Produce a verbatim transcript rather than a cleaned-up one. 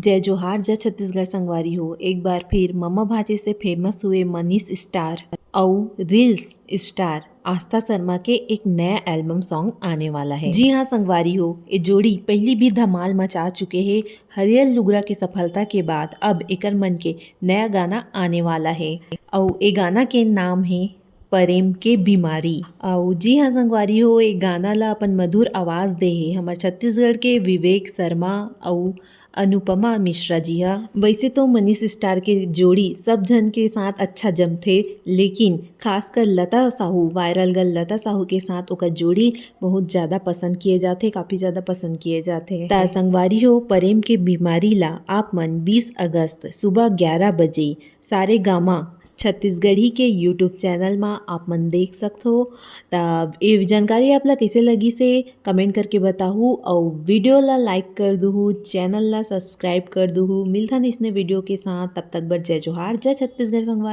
जय जोहार, जय छत्तीसगढ़ संगवारी हो। एक बार फिर ममा भांचे से फेमस हुए मनीष स्टार अउ रील्स स्टार आस्था शर्मा के एक नया एल्बम सॉन्ग आने वाला है। जी हाँ संगवारी हो, ये जोड़ी पहली भी धमाल मचा चुके हैं। हरियर लुगरा के सफलता के बाद अब एकर मन के नया गाना आने वाला है। अउ ये गाना के नाम है परेम के बीमारी। अउ जी हाँ संगवारी हो, ये गाना ला अपन मधुर आवाज दे हे हमर छत्तीसगढ़ के विवेक शर्मा अउ अनुपमा मिश्रा जी हा। वैसे तो मनीष स्टार के जोड़ी सब झन के साथ अच्छा जमथे, लेकिन खासकर लता साहू, वायरल गर्ल लता साहू के साथ ओकर जोड़ी बहुत ज्यादा पसंद किए जाथे, काफी ज्यादा पसंद किए जाथे। त संगवारी हो, परेम के बीमारी ला आप मन बीस अगस्त सुबह ग्यारह बजे सारे गामा छत्तीसगढ़ी के YouTube चैनल मा आप मन देख सकथो। त ये जानकारी आप ला कैसे लगी से कमेंट करके बताहू, अउ वीडियो ला लाइक कर दूहू, चैनल ला सब्सक्राइब कर दूहू। मिलथन इसने वीडियो के साथ, तब तक बर जय जोहार, जय छत्तीसगढ़ संगवारी।